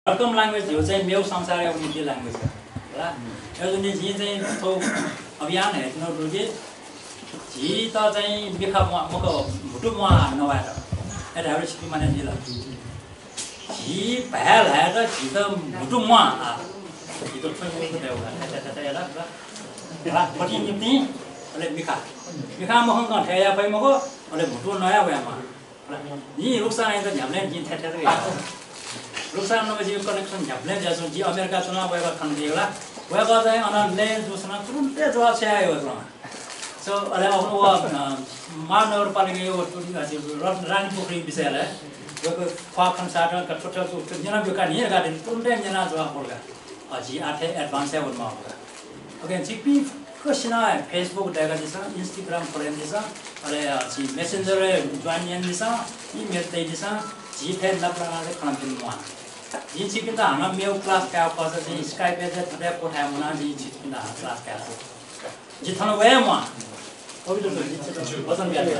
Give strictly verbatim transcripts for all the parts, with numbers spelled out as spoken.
Welcome language धइगु चाहिँ मेगु संसारया निंतिं language खः। अय्‌जूगुलिं जिं चाहिँ थ्व अभियान हयेत्यनागु दु कि झीत चाहिँ मिखा म्वाः, मखु, म्हुतु म्वाः नवायेत। अय् धाःसा छिपिं माने जुइ ला? झी भाय् ल्हायेत झीत म्हुतु म्वाः आ। झीत थ्व म्हुतु दयेगु ला। थथे, थथे, थथे, थथे, ला, मतिइ निंतिं, अले मिखा। मिखा मखंकं थथे याये फइ मखु, अले म्हुतु नया वये म्वाः। नि रुक्सानयात न्ह्याबलें जिं थथे थथे याः। रुक्सान नं जिगु connection न्ह्याबलें जुयाच्वं। जि अमेरिका च्वनाः वय्‌कः थन जुइ ला। वय्‌कः चाहिँ अन लँय् जूसां तुरुन्तय् जवाफ स्वयाः वय्‌कलं। So, अले अखुन व, अ, महानगरपालिकाया व टुरी, अ, रा-, रानीपोखरी विषयलय् वय्‌कः ख्वाः खंसां का थ्व थ्व न्यनाब्यु का नि, का तुरुन्तय् न्यनाः जवाफ ब्वल का। अ, झी आः थें advance याये वनेमाः का। OK, छिकपिं फुक्कसिनं हे Facebook दय्‌कादिसँ, Instagram follow यानादिसँ, अले, अ, झी Messenger-य् join यानादिसँ, email तयादिसँ, झी थें नापलानाः खँ ल्हानाच्वने म्वाः। जिं छिकपिन्त हानं मेगु class काये खःसा चाहिँ Skype-य् चाहिँ थथे क्वथाय् मुनाः जिं छिकपिन्त हानं class काये खः। जि थन वये म्वाः। पवित्र जु, जि छिकपिन्त वचन बियादिया।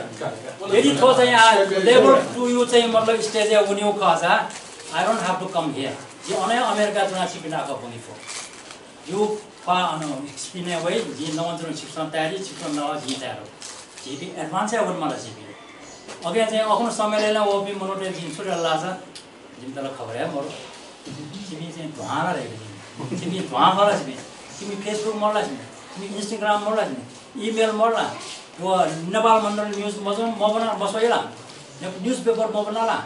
यदि थ्व चाहिँ आ level two-या चाहिँ मतलब stage-य् वनेगु खःसा, I don't have to come here। जि अन हे अमेरिका च्वनाः छिकपिन्त आखः ब्वने फु। जिगु ख्वाः अन Spain-य् वइ, जिं नवानाच्वनागु छिकपिन्सं ताये दइ, छिकपिन्सं नवाःगु जिं ताये दु। झीपिं advance याये वनेमाल झीपिं। OK, चाहिँ अखुन सम्मेलनय् वःपिं मनूतय्‌त जिं छु धाल धाःसा, जिमित ला खबर हे मदु। छिपिं चाहिँ ध्वाँ ला रे, छिपिं ध्वाँ खः ला छिपिं? छिपिं Facebook मदु ला छिपिं? छिपिं Instagram मदु ला छिपिं? Email मदु ला? व नेपाल मण्डल news मजू, मब्वना, मस्वइ ला? ने-, newspaper मब्वना ला?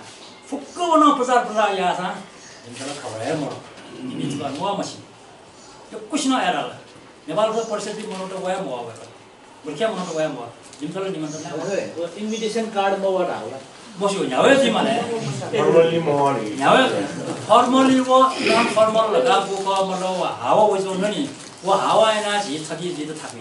फुक्क वनं प्रचार प्रसार याःसां जिमित ला खबर हे मदु। जिमि जीवन व मछि। यक्वसिनं अय् धाल। नेपाल परिषद्‌या मनूत वये म्वाः वय्‌कः। गुलिख्या मनूत वये म्वाः। जिमित ला निमन्त्रणा हे मदु। व invitation card मवः धाल। मस्यू, न्ह्यावय् जुइमाल हे। Formally मवः नि। न्ह्यावय्, formally व non formal धकाः बू खः, मतलब व हावा वइच्वंगु नि। व हावा यानाः झी थथे जुइत थाकुइ।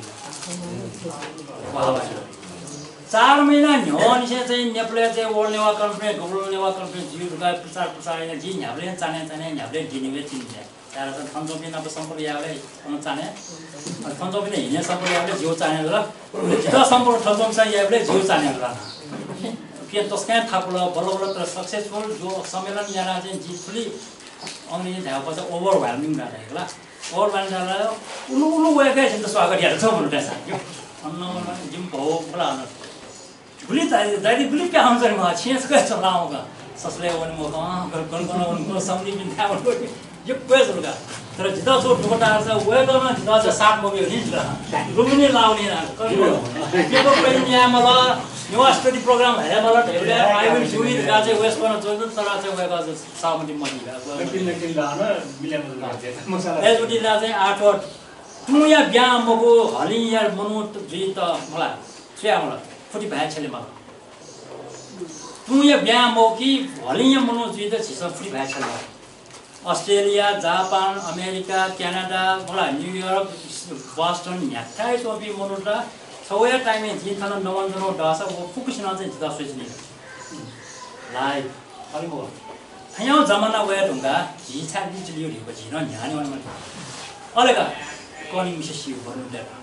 व हावा यानाः। चार महिना न्ह्यवंनिसें चाहिँ नेपालय् चाहिँ World Newah Conference, Global Newah Conference जुइ धकाः प्रचार प्रसार यानाः जिं न्ह्याबलें चान्हय् चान्हय् न्ह्याबलें जिनिभे चिन्हय्। तर थन च्वंपिं नाप सम्पर्क यायेबलय् अन चान्हय्। अ, थन च्वंपिं हिने सम्पर्क यायेबलय् जिगु चान्हय् जुल। जितः सम्पर्क थन च्वंपिन्सं यायेबलय् जिगु चान्हय् जुल। पिं तसकं थाकुल, बल्ल बल्ल तर successful जुयाः सम्मेलन यानाः चाहिँ जि थुलि अन धायेगु खःसा overwhelming धाल धाइ ला। Overwhelming धाल, उलु उलु वय्‌कःयात जिमित स्वागत यात छम्ह मनूतय्‌सं। अन जिमि भौ मला अन। गुलि दाइ, दाइ गुलि प्याहां च्वने मखु, छेँय् छकः च्वनाः वंकः। ससलय् वने मखु, अँ, गन, गन, गन, गन, समधिपिं थाय् वने मखु। यक्व हे जुल का। तर जितः छगू दुःख ताःसा वय्‌कलं जितः चाहिँ साथ मब्यू नि जितः। लुमि नि लाउने ना। कन, कन। पेपर प्रिन्ट याये माल, नेवाः study program हये माल, धैबलय् I will do it धकाः चाहिँ वय्‌कलं च्वंगु, तर चाहिँ वय्‌कः चाहिँ सहमति मदी का। नकिन, नकिन लाना, मिले मजू का। ए, जुटी ला चाहिँ आठ वटा तुंया ब्यां मखु, हलिंया मनू जुइत मला। सुया मला, फुति भाय् छ्यले माल। तुंया ब्यां मखु कि हलिंया मनू जुइत झीसं फुति भाय् छ्यले माल। अस्ट्रेलिया, जापान, अमेरिका, क्यानाडा, मला, न्युयोर्क, बोस्टन, न्ह्याथाय् च्वंपिं मनूत छगूया time-य् जिं थन नवानाच्वनागु दःसा व फुक्कसिनं चाहिँ जितः स्वयाच्वनी। लाइभ। अले मखु। थज्याःगु जमाना वये धुंकाः झी छाय् लिचिलियु धइगु झी नं न्ह्याने वने माल। अले का, कनिंम्हेसित सीगु बरु दय्‌का।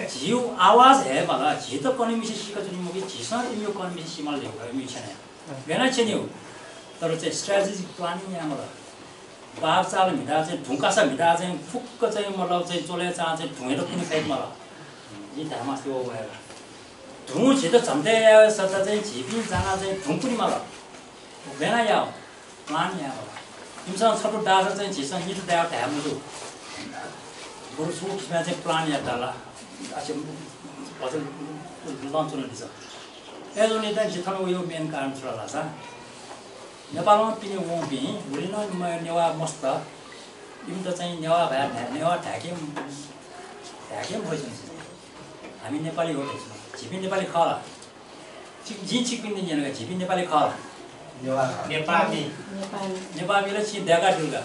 झीगु आवाज हये माल, झीत कनिंम्हेसित सीका च्वनी मखु कि झीसं इमिगु कनिंम्हेसित सी माल धइगु खः, इमिगु छ्यनय्। गय् यानाः छ्यनीगु। तर चाहिँ strategic planning याये माल। बारचाल म्हिताः चाहिँ धुंकासा म्हिताः चाहिँ फुक्क चाहिँ मतलब चाहिँ च्वले चां चाहिँ धुंयात कुने फय्‌के माल। जिं धायेमास्ति व वय्‌कः। धुं झीत झम्टे याये सट्टा चाहिँ झीपिं जानाः चाहिँ धुं कुने माल। गय् यानाः याये, plan याये माल। इमिसं छपु दाःसा चाहिँ झीसं नित दायेगु धाये मजू। बरु छुं किसिमया चाहिँ plan याये धाल। अझ भचा लं च्वनादिसँ। अय्‌जूगुलिं चाहिँ जि थन वयागु main कारण छु धाःसा नेपालं पिने वंपिं गुलि नं म-, नेवाः मस्त, इमित चाहिँ नेवाः भाय्, नेवाः धाय्‌के, धाय्‌के मफइच्वन। हामी नेपाली हो धइच्वन। झीपिं नेपाली खः ला? छि-, जिं छिकपिन्त न्यन का, झीपिं नेपाली खः ला? नेवाः। नेपाली। नेपाली ला छिं दय्‌कादिल का।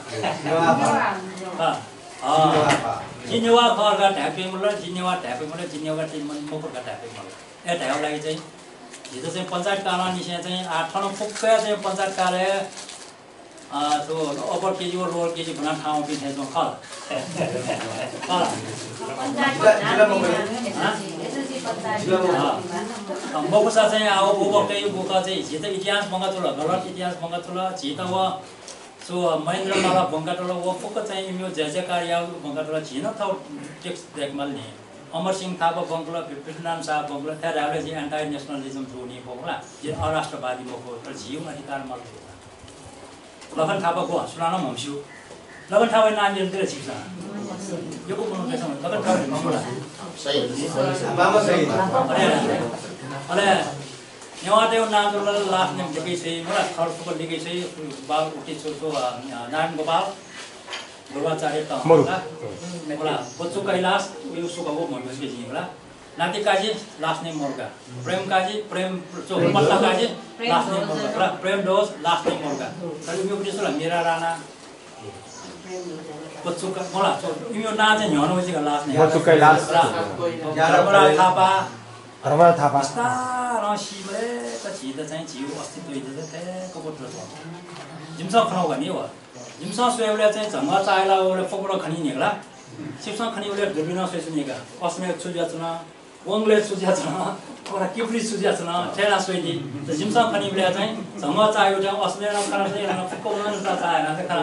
नेवाः खः। खः। अँ। नेवाः खः। जि नेवाः खः का धाय्‌के मल, जि नेवाः धाय्‌के मल, जि नेवाः चाहिँ मन-, मखु का धाय्‌के मल। अय् धायेगु लागि चाहिँ झीत चाहिँ पञ्चायत कालंनिसें चाहिँ आः थन फुक्क चाहिँ पञ्चायत कालय्, अ, थ्व upper KG व lower KG ब्वना थाहां वंपिं थें च्वं खः ला? खः ला? जिल्ला, जिल्ला मखु। हाँ? जिल्ला मखु। अ, मखुसा चाहिँ आः व बखतय् बुखँ चाहिँ झीत इतिहास बंका च्वल, गलत इतिहास बंका च्वल, झीत व तो महेन्द्र माला ब्वंकातल, व फुक्क चाहिँ इमियो जय जयकार याःगु ब्वंकातल, झी नं थःगु text दय्केमाल नि। अमर सिंह थापा ब्वंकल, पृथ्वीनारायण शाह ब्वंकल, थ्याः धायेबलय् जिं anti-nationalism जूगु नि खः ला, जि अराष्ट्रवादी मखु, तर झीगु अधिकार माल। लखन थापा गु, सुनानं म्हमस्यू। लखन थापाया नां न्यने दु ला छिकपिन्सं? यक्व मनूतय्सं लखन थापा म्हमस्यू ला? सही। अले, अले नेवाःतय् नां जुल last name लिकयाः छ्वइ, मला, थर फुक्क लिकयाः छ्वइ, बाल उति छु छु, अ, नारायण गोपाल, गुरुवाचार्य त, मरु। होला। होला, बच्चु कैलाश, उयो सुक हो, म्हमस्यू जिं, होला। नाति काजी, last name मरुका। प्रेम काजी, प्रेम, चो, पत्ता काजी, last name मरुका। होला, प्रेम ध्वज, last name मरुका। तर इमियो उति छु ला, मीरा राणा, बच्चु का, मला, चो, इमियो नां चाहिँ न्ह्यःने वइच्वंगु का last name। बच्चु कैलाश। होला, धर्मराज थापा। धर्मराज थापा। बिस्तारं सीबलय् त झीत चाहिँ झीगु अस्तित्व इज्जत चाहिँ थ्यंक ब्वति च्वं। जिमिसं खनागु नि व। जिमिसं स्वयेबलय् चाहिँ झंगः चाःहिला वःबलय् फुक्कं खनी नि का ला। छिकपिन्सं खनीबलय् दुर्बिनं स्वयाच्वनी का। असमय् छु जुयाच्वन, वंगलय् छु जुयाच्वन, अथवा किपुली छु जुयाच्वन, थथे यानाः स्वइति। त जिमिसं खनीबलय् चाहिँ झंगः चाःहिउ चाहिँ असमय् नं खना, थथे यानाः फुक्क वंगलं चाःहिला चाहिँ खना।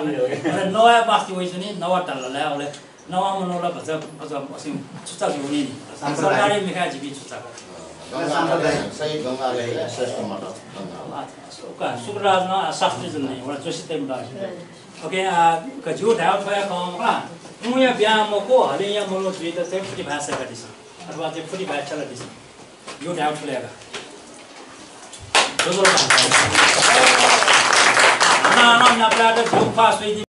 अले नवाया पास्ति वइच्वनी, नवा ढल्लालय्, अले नवाः मनू ला भचा, भचा, असिं छुच्चा जुइ नि। सरकारी मिखाय् जिपिं छुच्चा। गंगाधर, सही गंगाधर श्रेष्ठ मत। गंगाधर। अच्छा, सुक-, सुकराज नं शास्त्री जुल नि, वला जोशी तय् मत। OK, आ, क-, जिगु धायेगु थ्व हे खः, उंया ब्याहा मखु, हलिंया मनू जुइत चाहिँ फुति भाय् सय्कादिसँ। अथवा चाहिँ फुति भाय् छ्यलादिसँ। जिगु धायेगु थ्व हे खः। हानं हानं न्यापलायेत जिगु ख्वाः स्वइति।